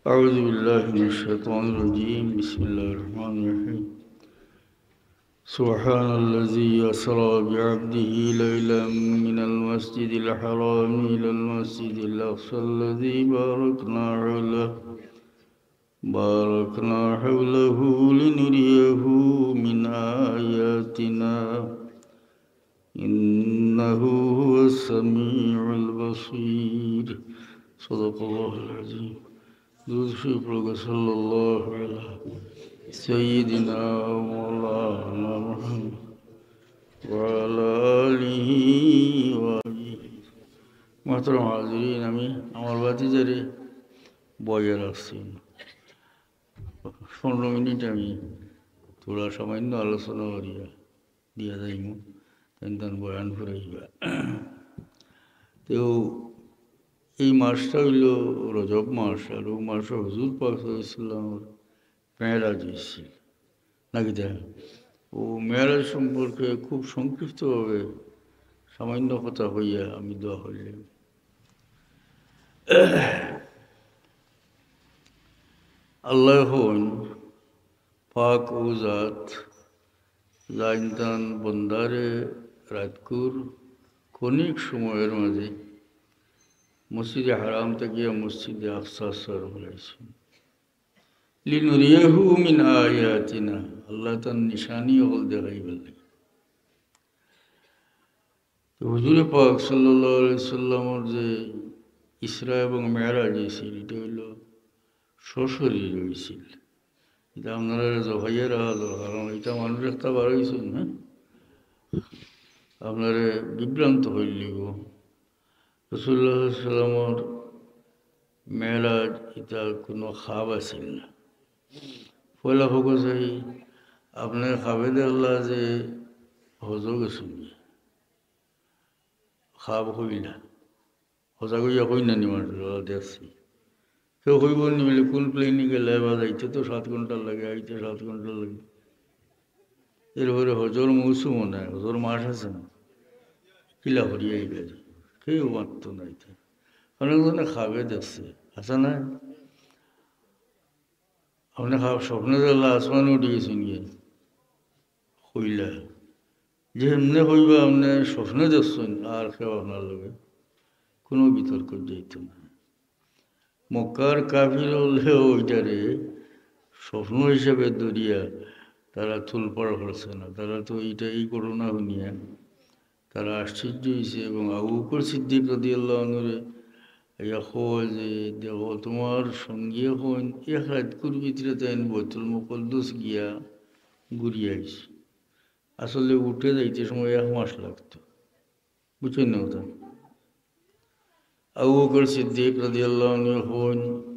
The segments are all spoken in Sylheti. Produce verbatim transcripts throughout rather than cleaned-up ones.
أعوذ بالله من الشيطان الرجيم. بسم الله الرحمن الرحيم. سبحان الذي أسرى بعبده ليلا من المسجد الحرام إلى المسجد الأقصى الذي باركنا حوله، باركنا حوله لنريه من آياتنا إنه هو السميع البصير. صدق الله العظيم. درود شريف পড়ুক্কা, صلى الله على سيدنا ومولانا محمد وعلى آله وصحبه। মোহতরম হাজিরিন, আমি আমার ভাতিজারে বইয়া রাখছি। পনেরো মিনিট আমি থুড়া সামান্য আলোচনা করিয়া দিয়া যাইমু, তাইন তান বয়ান ফুরাইবা। তো এই মাসটা অইলো রজব মাস, আর অউ মাসে হুজুর পাক সাল্লাল্লাহু আলাইহি ওয়াসাল্লামর মেরাজ অইছিল, নাকি তা? অউ মেরাজ সম্পর্কে খুব সংক্ষিপ্তভাবে সামান্য কথা কইয়া আমি দোয়া করিলাম। আল্লায় কইন, পাক অউ জাত, যাইন তান বন্দারে রাইতকুর ক্ষণিক সময়র মাঝে মসজিদে হারাম থাকিয়া মসজিদে আকসা সর বানাইছইন। লিনুরিয়াহু মিন আয়াতিনা, আল্লায় তান নিশানি অকল দেখাইবার লাগি। তো হুজুরে পাক সাল্লাল্লাহু আলাইহি সাল্লামর যে ইসরা এবং মেরাজ অইছিল, ইটা অইলো সশরীরে অইছিল। ইটা আপনারারে জোখাইয়া রাখা দরকার, কারণ ইটা মানুষ একটা বার অইছইন, হ্যাঁ, আপনারে বিভ্রান্ত করিলিবো। রাসূলুল্লাহ সাল্লাল্লাহু আলাইহি ওয়াসাল্লামর মেরাজ ইটা কুনু খাব আছিল না। পয়লা ফকর চাই, আপনে খাবে দেখলা যে হজো গেছইন, খাব কইলা, হজা কইয়া কইন না নি মানুষ, "ও, দেখছি।" কেউ কইবো নি বলে, "কোন প্লেনে গেলে বা যাইতে তো সাত ঘন্টা লাগে, আইতে সাত ঘন্টা লাগে।" এরপরে হজর মৌসুমও নাই, হজর মাস আছে না, কিলা করিয়া আইবা? কেউ মাততো না ইতা। অনেকজনে খাবে দেখছে, আছে না? আপনে খাব, স্বপ্নে দেখলা আসমানে উঠি গেছইন গিয়া, কইলা। যে এমনে কইবা আপনে স্বপ্নে দেখছইন, আর কেউ আপনার লগে কুনু বিতর্ক যাইতো না। মক্কার কাফির অকলে ইটারে স্বপ্ন হিসাবে ধরিয়া তারা তুলপাড় করছে না। তারা তো ইটা, এই ঘটনা হুনিয়া তারা আশ্চর্য অইছে এবং আবু বকর সিদ্দিক রাদিয়াল্লাহু আনহুরে ইয়া কয় যে, "দেখো, তুমার সঙ্গীয়ে কইন এক রাইতকুর ভিতরে তাইন বাইতুল মুকাদ্দাস গিয়া ঘুরিয়া আইছে। আসলে উঠে যাইতে সময় এক মাস লাগতো।" বুঝছইন না কথা? আবু বকর সিদ্দিক রাদিয়াল্লাহু আনহু কইন,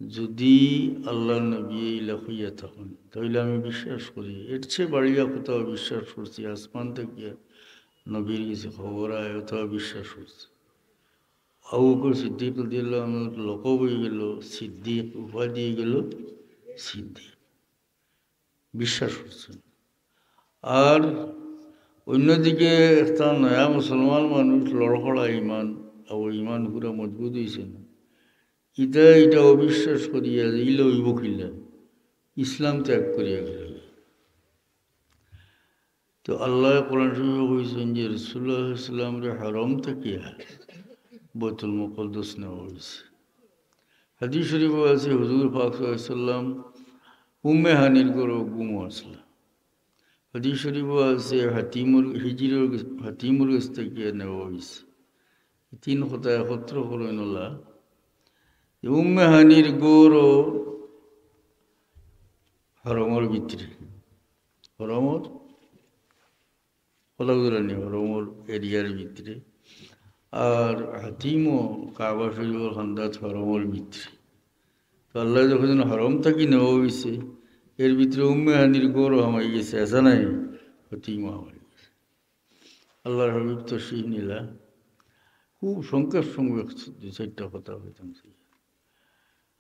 "যদি আল্লাহর নবী ইলা কইয়া থাকইন, তাইলে আমি বিশ্বাস করি। এর চেয়ে বাড়িয়া কোথাও বিশ্বাস করছি, আসমান থাকিয়া নবীর গেছে খবর আয়, অথবা বিশ্বাস করছি।" আবু বকর সিদ্দিক রাদিয়াল্লাহু আনহুর লকব অইগেলো সিদ্দিক, উপাধি অইগেলো সিদ্দিক। বিশ্বাস করছইন। আর অন্যদিকে একটা নয়া মুসলমান মানুষ লড়খড়া ইমান, আর অউ ইমান পুরা মজবুত অইছে না। ইতা, ইটা অবিশ্বাস করিয়া যে ইলা অইবো কিলা, ইসলাম ত্যাগ করিয়া গেল। তো আল্লায় কোরআন শরীফো কইছইন যে রাসূলুল্লাহ সাল্লাল্লাহু আলাইহি ওয়াসাল্লামরে হরম থাকিয়া বাইতুল মুকাদ্দাস নেওয়া অইছে। হাদিস শরীফো আছে হুজুর পাক সাল্লাল্লাহু আলাইহি ওয়াসাল্লাম উম্মে হানির ঘরো ঘুমো আছলা। হাদিস শরীফো আছে হাতিমর, হিজিরর, হাতিমর গেছ থাকিয়া নেওয়া অইছে। এই তিন কথা একত্র করইন অলা যে উম্মে হানির ঘরও হরমর ভিতরে, হরমর, কথা বুঝরা নি, হরমর এরিয়ার ভিতরে। আর হাতিমও কাবা শরীফর কান্দাত হরমর ভিতরে। তো আল্লায় যখন হরম থাকি নেওয়া অইছে, এর ভিতরে উম্মে হানির ঘরও হামাই গেছে, আছে নাই? হাতিমও হামাই গেছে। আল্লাহর হাবিব তশরিফ নিলা। খুব সংক্ষেপ সংক্ষেপ দুই চাইরটা কথা কইতাম চাই।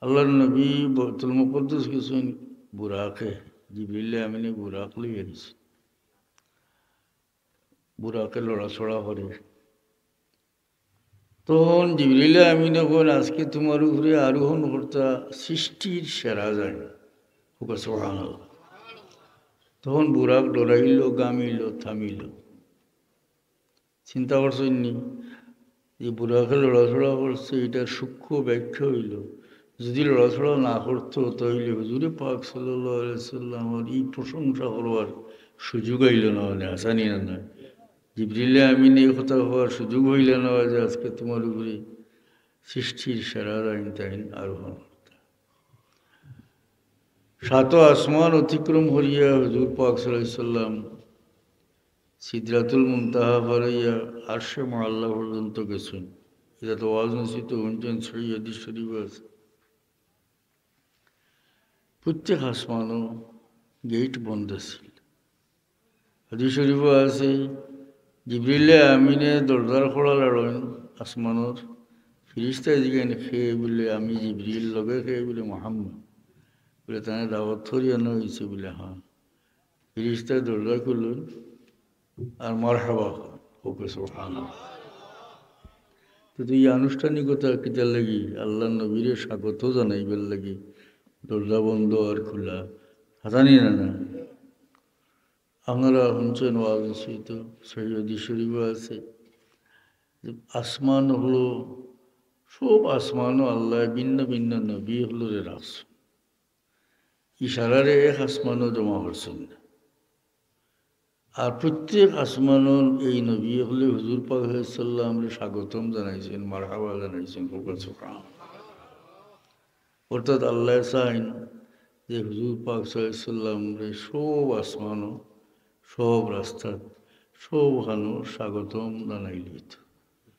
আল্লাহর নবী বাইতুল মুকাদ্দাস গেছইন বুরাকে, জিবরিল আমিনে বুরাক লইয়া গেছইন। বুরাকে লড়াচড়া করে। তখন জিবরিলে আমিনে কইন, "আজকে তুমার উপরে আরোহণ করতা সৃষ্টির সেরা যাইন।" কউক্কা সুবহানাল্লাহ। তখন বুরাক ডরাইল, গামিল, থামিল। চিন্তা করছইন নি যে বুরাকে লড়াচড়া করছে, ইটার সূক্ষ্ম ব্যাখ্যা অইলো, যুদি লড়াচড়া না করতো, তাইলে হুজুরে পাক সাল্লাল্লাহু আলাইহি ওয়াসাল্লামর ই প্রশংসা করবার সুযোগ আইলো না, মানে, হাছা নি না? জিবরিলে আমিনে ই কথা কওয়ার সুযোগ অইলো না যে আজকে তুমার উপরে সৃষ্টির সেরা যাইন তাইন আরোহণ করতা। সাত আসমান অতিক্রম করিয়া হুজুর পাক সাল্লাল্লাহু আলাইহি ওয়াসাল্লাম সিদরাতুল মুনতাহা পার অইয়া আরশে মুআল্লা পর্যন্ত গেছইন। ইটা তো ওয়াজ নসিহতো হুনছইন, সহিহ হাদিস শরীফো আছে। প্রত্যেক আসমানো গেইট বন্ধ আছিল। হাদিস শরীফো আছে, জিবরিলে আমিনে দরজার কড়া লাড়ইন আসমানর, ফিরিস্তায় জিগাইন, "কে?" বুলে, "আমি জিবরিল।" "লগে কে?" বুলে, "মুহাম্মদ।" বুলে, "তানে দাওয়াত করি আনা অইছে?" বুলে, "হ্যাঁ।" ফিরিস্তায় দরজা খুলইন আর মারহাবা কইন। কউক্কা সুবহানাল্লাহ। তো ই আনুষ্ঠানিকতা কিতার লাগি? আল্লার নবীরে স্বাগত জানাইবার লাগি দরজা বন্ধ আর খুলা, হাছা নি না? আপনারা হুনছইন ওয়াজ নসিহতো, সহিহ হাদিস শরীফো আছে যে আসমান অকলো, সব আসমানো আল্লায় ভিন্ন ভিন্ন নবী অকলরে রাখছইন। ইশারারে এক আসমানো জমা করছইন না। আর প্রত্যেক আসমানো এই নবী অকলে হুজুর পাক সাল্লাল্লাহু আলাইহি ওয়াসাল্লামরে স্বাগতম জানাইছইন, মারহাবা জানাইছইন, কউক্কা সুবহানাল্লাহ। অর্থাৎ আল্লায় চাইন যে হুজুর পাক সাল্লাল্লাহু আলাইহি ওয়াসাল্লামরে সব আসমানো, সব রাস্তাত, সব খানো স্বাগতম জানাইলিতো।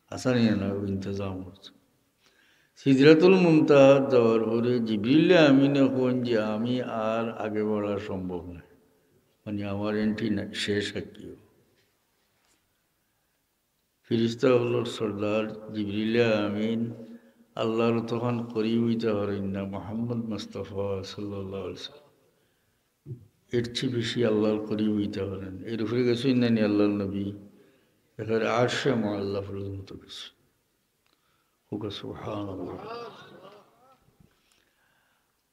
হাছা নি না? ইন্তজাম করছে। সিদরাতুল মুনতাহাত যাওয়ার পরে জিবরিলে আমিনে কইন যে, "আমি আর আগে বাড়া সম্ভব নায়, মানে, আমার এন্ট্রি না, শেষ আর কি।" ফিরিস্তা অকলর সর্দার জিবরিলে আমিন আল্লার অতখান করিব অইতা পারইন না, মুহাম্মদ মুস্তাফা সাল্লাল্লাহু আলাইহি ওয়াসাল্লাম এর চেয়ে বেশি আল্লার করিব অইতা পারইন। এর উপরে গেছইন না নি আল্লার নবী, একেবারে আরশে মুআল্লা পর্যন্ত গেছইন। কউক্কা সুবহানাল্লাহ।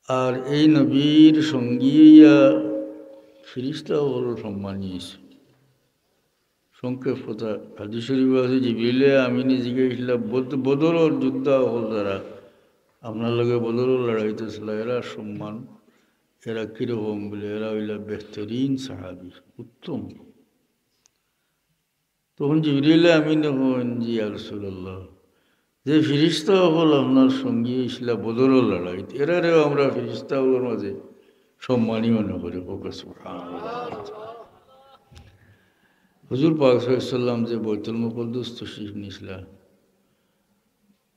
আর এই নবীর সঙ্গী অইয়া ফিরিস্তা অকল সম্মানী অইছইন। সংক্ষেপ কথা, হাদিস শরীফো আছে, জিবরিলে আমিনে জিগাইছিলা, বদ-, বদরর যোদ্ধা অকল যারা আপনার লগে বদরর লড়াইত আছিলা, এরার সম্মান, এরা কিরকম? বুলে, এরা অইলা বেহতরিন সাহাবী, উত্তম। তখন জিবরিলে আমিনে কইন যে, "ইয়া রাসূলুল্লাহ, যে ফিরিস্তা অকল আপনার সঙ্গী অইছিলা বদরর লড়াইত, এরারেও আমরা ফিরিস্তা অকলর মাঝে সম্মানী মনে করি।" কউক্কা সুবহানাল্লাহ। হুজুর পাক সাল্লাল্লাহু আলাইহি ওয়াসাল্লাম যে বাইতুল মুকাদ্দাস তশরিফ নিছিলা,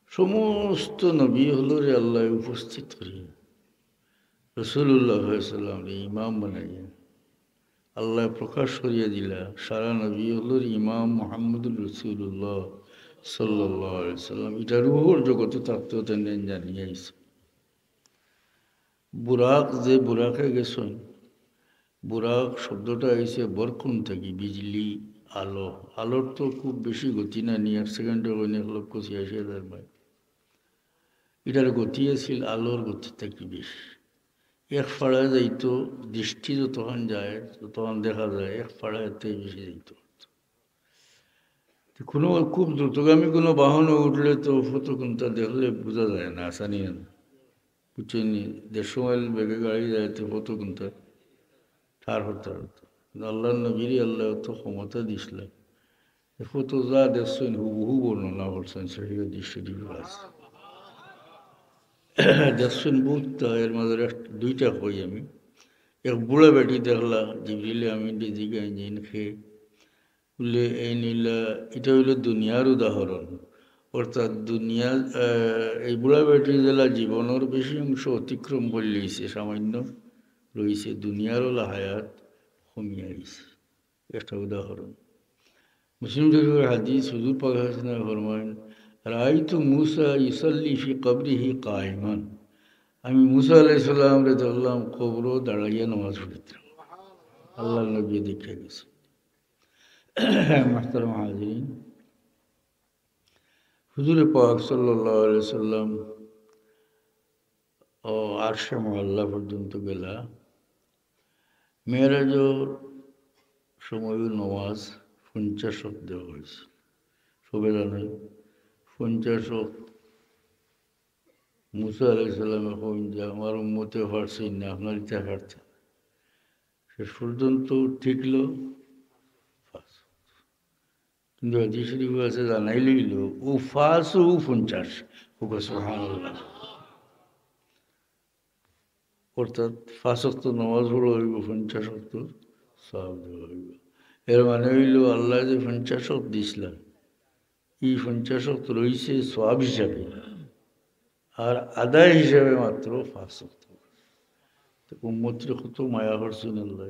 সমস্ত নবী অকলরে আল্লায় উপস্থিত করি রাসূলুল্লাহ সাল্লাল্লাহু আলাইহি ওয়াসাল্লামরে ইমাম বানাইয়া আল্লায় প্রকাশ করিয়া দিলা, সারা নবী অকলর ইমাম মুহাম্মদুর রাসূলুল্লাহ সাল্লাল্লাহু আলাইহি ওয়াসাল্লাম। ইটা রুহর জগতো থাকতে থাকতে জানিয়া আইছে। বুরাক, যে বুরাকে গেছইন, বুরাক শব্দটা আইছে বরকুন থাকি, বিজলি, আলো। আলোর তো খুব বেশি গতি না নি, এক সেকেন্ডো অনেক লক্ষ ছিয়াশি হাজার মাইল। ইটার গতি আছিল আলোর গতি থাকি বেশি। এক ফাড়ায় যাইতো, দৃষ্টি যতখান যায়, যতখান দেখা যায়, এক ফাড়ায় এর থাকি বেশি যাইতো। তো কোনো খুব দ্রুতগামী কোনো বাহনো উঠলে তো ফটো কোনটা দেখলে বুঝা যায় না, আসানি না। বুঝছইন নি? দেড়শো মাইল বেগে গাড়ি যায় তো ফটো কোনটা ঠার হতে হতো। কিন্তু আল্লার নবীরে আল্লায় অত ক্ষমতা দিছলা। এ ফটো যা দেখছইন হুবহু বর্ণনা করছইন, সহিহ হাদিস শরীফো আছে। দেখছইন বহুত, তা এর মাঝে এক-, দুইটা কই আমি। এক বুড়া বেটি দেখলা, জিবরিলে আমিনরে জিগাইন যে, "ইন কে?" বুলে, "এইন অইলা, ইটা অইলো দুনিয়ার উদাহরণ।" অর্থাৎ দুনিয়া, আহ, এই বুড়া বেটি যেলা জীবনর বেশি অংশ অতিক্রম করিলিছে, সামান্য রইছে, দুনিয়ার অলা হায়াত কমিয়া আইছে। একটা উদাহরণ। মুসলিম শরীফর হাদিস, হুজুর পাক সাল্লাল্লাহু আলাইহি ওয়াসাল্লাম ফরমাইন, "রাআইতু মুসা ইউসাল্লি ফি কবরিহি কাইমান।" আমি মুসা আলাইহিস সালামরে দেখলাম কবরো দাঁড়াইয়া নামাজ পড়িতে। আল্লার নবী দেখিয়া গেছে। মুহতারাম হাজিরিন, হুজুরে পাক সাল্লাল্লাহু আলাইহি সাল্লাম ও আরশে মুআল্লা পর্যন্ত গেলা। মেরাজর সময় নমাজ পঞ্চাশ ওয়াক্ত দেওয়া হয়েছে। সবে জানেন, পঞ্চাশ ওয়াক্ত। মুসা আলাইহিস সালামে কইন যে, "আমার উম্মতে পারছইন না, আপনারা ইতা পারতা।" শেষ পর্যন্ত টিকলো পাঁচ। কিন্তু হাদিস শরীফ আছে, জানাই লইল, ও পাঁচ ও পঞ্চাশ। ও সুবহানাল্লাহ। অর্থাৎ পাঁচ ওয়াক্ত নামাজ পড়া হইব, পঞ্চাশ ওয়াক্ত সওয়াব দেওয়া হইব। এর মানে হইল, আল্লাহ যে পঞ্চাশ ওয়াক্ত দিছিলা, এই পঞ্চাশ ওয়াক্ত রইছে সওয়াব হিসাবে, আর আদায় হিসাবে মাত্র পাঁচ ওয়াক্ত। তো উম্মতরে কত মায়া করছেন আল্লাহ।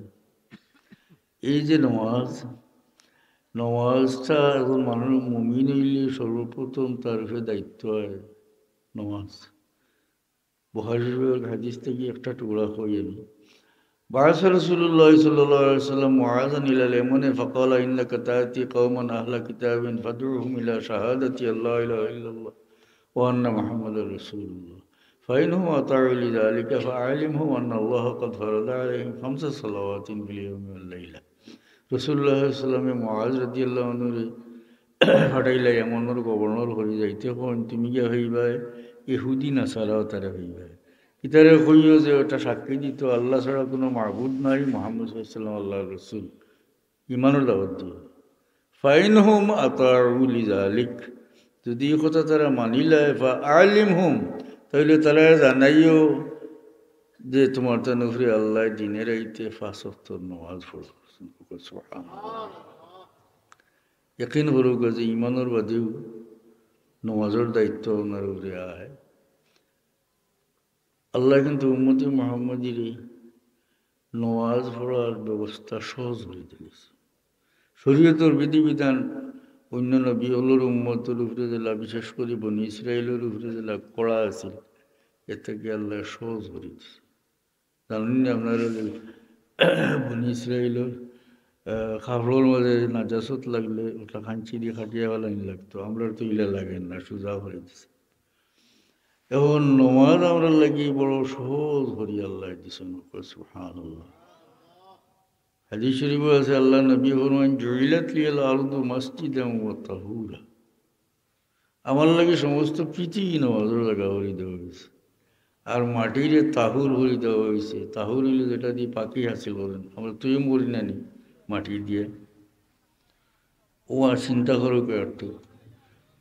এই যে নমাজ, নমাজটা একজন মানুষ মুমিন হইলে সর্বপ্রথম তার উপরে দায়িত্ব হয় নমাজ। বুখারী শরীফের হাদিস থেকে একটা টুকরা কই আমি। بعث رسول الله صلى الله عليه وسلم معاذا إلى اليمن فقال: إنك تأتي قوما أهل كتاب فادعهم إلى شهادة أن لا إله إلا الله وأن محمدا رسول الله، فإن هم أطاعوا لذلك فأعلمهم أن الله قد فرض عليهم خمس صلوات في اليوم والليلة। রাসূলুল্লাহ সাল্লাল্লাহু আলাইহি ওয়াসাল্লামে মুআজ রাদিয়াল্লাহু আনহুরে পাঠাইলা ইয়ামনর গভর্নর করি, যাইতে কইন, তুমি গিয়া কইবায় ইহুদি নাসারা অতারে কইবায়। ইতারে কইও যে ওটা সাক্ষী দিত আল্লাহ ছাড়া কোনো মাবুদ নাই, মুহাম্মদ সাল্লাল্লাহু আলাইহি ওয়াসাল্লাম আল্লাহর রাসূল। ইমানর দাওয়াত দিও। فإن هم أطاعوا لذلك, যদি এই কথা তারা মানিলায়, فأعلمهم, তাহলে তারা জানাইও যে তোমার তান উপরে আল্লাহ দিনে রাইতে পাঁচ ওয়াক্ত নামাজ পড়ো। সুবহানাল্লাহ। ইয়াকিন করুক যে ইমানর বাদেও নামাজর দায়িত্ব ওনার উপরে আয়। আল্লাহ কিন্তু উম্মতে মুহাম্মদীরে নামাজ পড়ার ব্যবস্থা সহজ করে দিয়েছে। শরীয়তর বিধিবিধান অন্য নবী অকলর উম্মতর উপরে যেলা, বিশেষ করে বনি ইসরাইলর উপরে যেলা কড়া আছিল, এটাকে আল্লাহ সহজ করে দিছে। জানেন নি আপনারা যে বনি ইসরাইলর, আহ, কাপড়র মাঝে নাজাসত লাগলে ওটা কাঞ্চি দিয়া কাটিয়া ফালানি লাগতো, আমরার তো ইলা লাগে না, সোজা করে দিছে। এখন নমাজ আমরার লাগি বড় সহজ করি আল্লাহ দিছেন। সুবহানাল্লাহ। হাদিস শরীফে আছে, আল্লাহ নবী ফরমান, "জুইলাত লিয়াল আরদু মাসজিদান ওয়া তাহুরা।" আমার লাগি সমস্ত পৃথিবী নমাজর জাগা করি দেওয়া হয়েছে, আর মাটিরে তাহুর করি দেওয়া হয়েছে। তাহুর হইল যেটা দিয়ে পাকি হাসিল করেন, আমরা তৈয়ম করি না নি মাটি দিয়ে। ও আর চিন্তা করো কে একটু।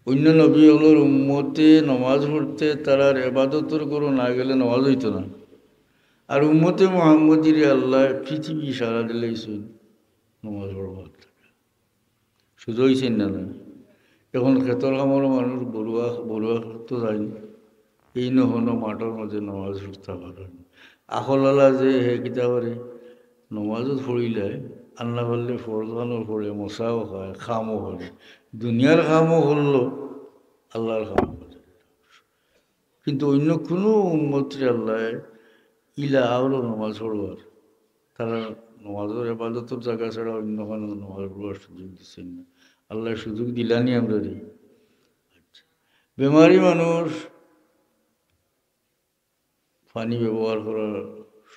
অন্য নবী অকলর উম্মতে নমাজ পড়তে তারার এবাদতর করো না গেলে নমাজ হইতো না। আর উম্মতে মোহাম্মদীরে আল্লাহ পৃথিবী সারা দিলাইছইন নমাজ পড়বার। সুজা হইছে না, না? এখন খেতর কামর মানুষ বড়ুয়া, বড়ুয়া তো যাইন, এই নহনো মাঠর মাঝে নমাজ পড়তা পারেন। আখলালা যে হে কিতা করে, নমাজও পড়িলায়, আন্না পারলে ফরজ খানো পড়ে, মশাও খায়, কামও করে, দুনিয়ার কামও করলো, আল্লাহর কামও করে। কিন্তু অন্য কোনো উম্মতরে আল্লাহ ইলা আরো নমাজ পড়বার, তারা নমাজর এবাদতর জাগা ছাড়া অন্য কোনো নমাজ পড়বার সুযোগ দিচ্ছেন না। আল্লাহ সুযোগ দিলানি আমরারে। আচ্ছা, বেমারি মানুষ পানি ব্যবহার করা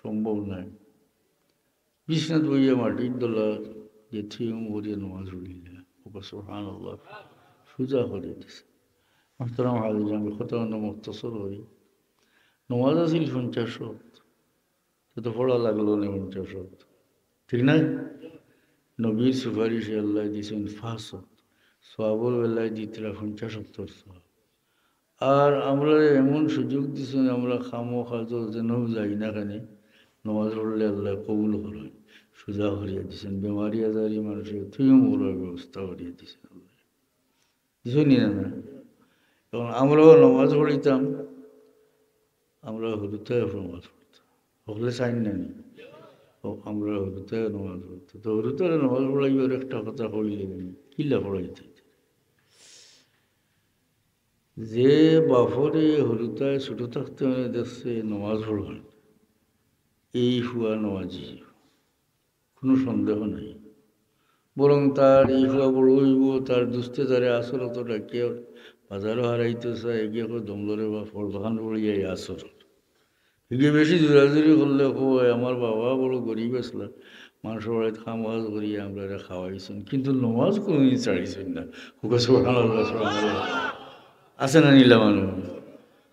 সম্ভব নয়, বিছনাত বইয়া মাটির দলা যে থিয়ম করিয়া নমাজ পড়িলা, ওবা সুবহানাল্লাহ, সুজা করে দিছে। মোহতারাম হাজির, আমি কথা অন্য মুখতসর করি। নমাজ আছিল পঞ্চাশ ওয়াক্ত, তো পড়া লাগলো না পঞ্চাশ ওয়াক্ত, ঠিক না? নবীর সুপারিশে আল্লাহ দিছেন পাঁচ ওয়াক্ত, সওয়াবর বেলায় দিতরা পঞ্চাশ ওয়াক্তর সওয়াব। আর আমরা এমন সুযোগ দিছেন, আমরা কামো কাজো যেন যাই না কেনে, নমাজ পড়লে আল্লাহ কবুল করেন, সুজা করিয়া দিছেন, বেমারি আজারি মানুষের থুইও মরার ব্যবস্থা করিয়া দিছেন আল্লাহ। দিছেন নি না, না? এখন আমরাও নমাজ পড়িতাম, আমরা হুরুতায় নমাজ পড়তাম, হকলে চাইন না নি? ও, আমরা হুরুতায় নমাজ পড়তাম। তো হুরুতায় নমাজ পড়াইবার একটা কথা কইলে, কিলা পড়াইতে? যে বাপরে হুরুতায় ছোট থাকতে মানে দেখছে নমাজ পড়বার, এই ফুয়া নমাজি, কোনো সন্দেহ নাই। বরং তার এই ফুয়া বড় হইব, তার দুস্তে তারে আসর অত ডাকিয়া বাজারো হারাইতো চায়, এগিয়ে কয়, "দম লো রে বা, ফরজ খান পড়িয়া আই আসর।" এগিয়ে বেশি জোরাজুরি করলে কয়, "আমার বাবা বড় গরিব আছলা, মানষর বাড়িত কাম কাজ করিয়া আমরারে খাওয়াইছইন, কিন্তু নমাজ কুনুদিন ছাড়িছইন না।" কউক্কা সুবহানাল্লাহ, সুবহানাল্লাহ। আছে না নি ইলা মানুষ?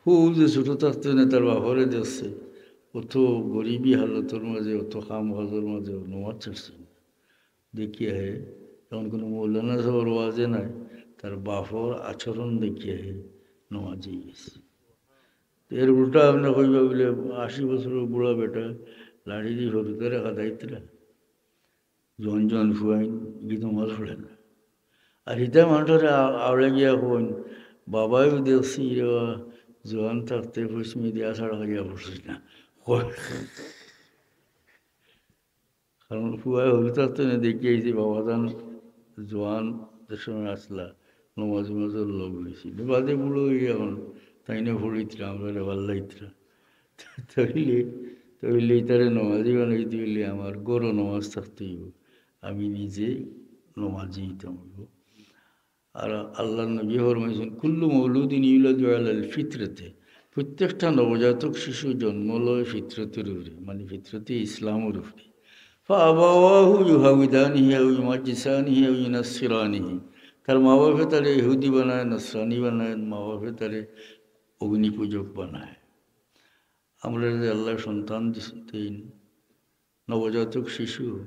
হউ যে ছোট থাকতে নে তার বাপরে দেখছে, অত গরিবি হালতর মাঝে, অত কাম কাজর মাঝে নমাজ ছাড়ছে না। দেখিয়া হে, এমন কোনো মৌলানা সাহেবর ওয়াজে নাই, তার বাপর আচরণ দেখিয়া হে নমাজি গেছে। তো এর উল্টা আপনে কইবা বুলে আশি বছরর বুড়া বেটা লাঠি দি হুরুতারে কাদাইতরা, জোয়ান জোয়ান ফুয়াইন গি নমাজ পড়ে না। আর হিতা মানষরে আ-, আওড়ে গিয়া কইন, "বাবায়ও দেখছি রে বা, জোয়ান থাকতে পশ্চিমে দিয়া ছাড়া করিয়া পড়ছিস না।" কারণ ফুয়ায় হুরু থাকতে না দেখিয়া আইছে, বাবা যান জোয়ান যে সময় আছলা, নমাজ নমাজর লগ অইছে। বাদে বুড়া অইয়া অখন তাইন পড়িতরা, আমরারে ভাল্লাইতরা। তাইলে, তাইলে ইতারে নমাজি বানাইতে অইলে আমার ঘরো নমাজ থাকতে অইবো। আমি নিজে নমাজি অইতাম অইবো। আর আল্লাহর নবী ফরমাইছইন, "কুল্লু মাউলুদিন ইউলাদু আলাল ফিতরাতে।" প্রত্যেকটা নবজাতক শিশু জন্ম লয় ফিতরতর উপরে, মানে ফিতরতে ইসলামর উপরে। "ফাআবাওয়াহু ইউহাউইদানিহি আও ইউমাজ্জিসানিহি আও ইউনাসসিরানিহি।" তার মা বাপে তারে ইহুদি বানায়, নসরানি বানায়, মা বাপে তারে অগ্নিপূজক বানায়। আমরা যে আল্লাহ সন্তান দিছইন, নবজাতক শিশু,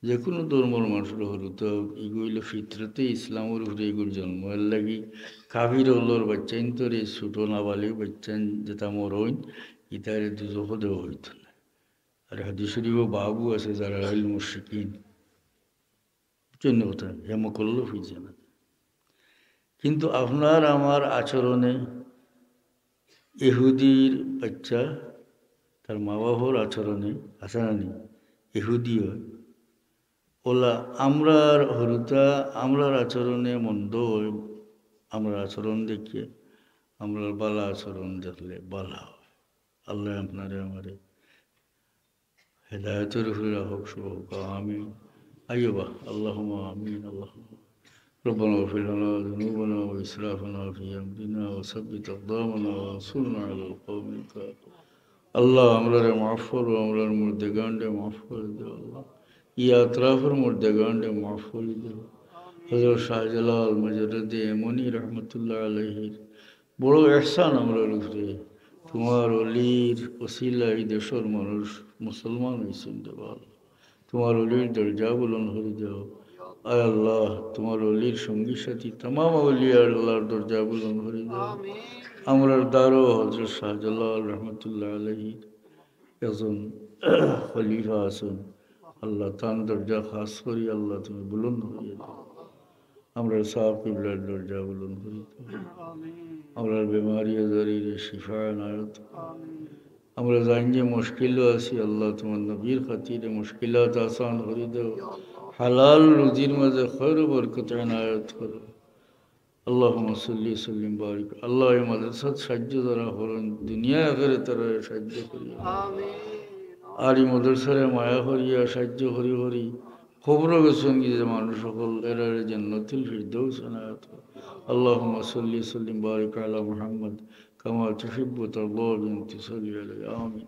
যে কোনো ধর্মর মানষর হুরুতা অউক, ইগু অইলো ফিতরতে ইসলামর উপরে ইগুর জন্ম। এর লাগি কাফির অকলর বাইচ্চাইন্তরে, ছোট নাবালিগ বাইচ্চাইন যেতা মরইন, ইতারে দুজখো দেওয়া অইতো না। আর হাদিস শরীফো বাবও আছে, যারা অইল মুশরিকিন, বুঝছইন নি কথা? হে মুকাল্লাফ অইছে না। কিন্তু আপনার আমার আচরণে ইহুদির বাইচ্চা, তার মা বাপর আচরণে, আছে না নি? ইহুদি অয়। অউলা আমরার হুরুতা, আমরার আচরণে মন্দ অয়, আমরার আচরণ দেখিয়া, আমরার ভালা আচরণ দেখলে ভালা অয়। আল্লাহ আপনারে আমারে হেদায়েতর উপরে রাখউক, সব অউক। আমিন। আইয়ো বা, আল্লাহুম্মা আমিন, আল্লাহুম্মা। ربنا اغفر لنا ذنوبنا وإسرافنا في أمرنا وثبت أقدامنا وانصرنا على القوم الكافرين। আল্লাহ, আমরারে মাফ করো, আমরার মুর্দেগানরে মাফ করি দেও আল্লাহ। ই আতরাফর মুর্দেগানরে মাফ করি দেও। হযরত শাহজালাল মুজাররদে ইয়ামনি রহমতুল্লাহ আলাইহির বড় ইহসান আমরার উপরে, তুমার অলির উছিলায় ই দেশর মানুষ মুসলমান অইছইন রে বা আল্লাহ। তুমার অলির দরজা বুলন্দ করি দেও। আয় আল্লাহ, তুমার অলির সঙ্গী সাথী তামাম আউলিয়া আল্লাহর দরজা বুলন্দ করি দেও। আমিন। আমরার দারো হযরত শাহজালাল রহমতুল্লাহ আলাইহি একজন খলিফা আছইন, আল্লাহ তান দরজা খাস করি আল্লাহ তুমি বুলন্দ করি দেও। আমরার সাব কিবলার দরজা বুলন্দ করি দেও। আমিন। আমরার বেমারি আজারিরে শিফা এনায়েত করো। আমিন। আমরা জানি যে মুশকিলো আছি, আল্লাহ তুমার নবীর খাতিরে মুশকিলাত আসান করি দেও। হালাল রুজির মাঝে খৈর বরকত এনায়েত করো। আল্লাহুম্মা সাল্লি সাল্লিম বারিক। আল্লাহ, এই মাদ্রাসাত সাহায্য যারা করইন, দুনিয়া আখেরাত তারারে সাহায্য করিও। আমিন। আর এই মাদ্রাসারে মায়া করিয়া সাহায্য করি করি কবরো গেছইন গি যে মানুষ অকল, এরারে জান্নাতুল ফিরদাউস এনায়েত করো। আল্লাহুম্মা সাল্লি সাল্লিম বারিক আলা মুহাম্মদ কামা তুহিব্বু ওয়া তারদা বিআন তুসাল্লি আলাইহি। আমিন।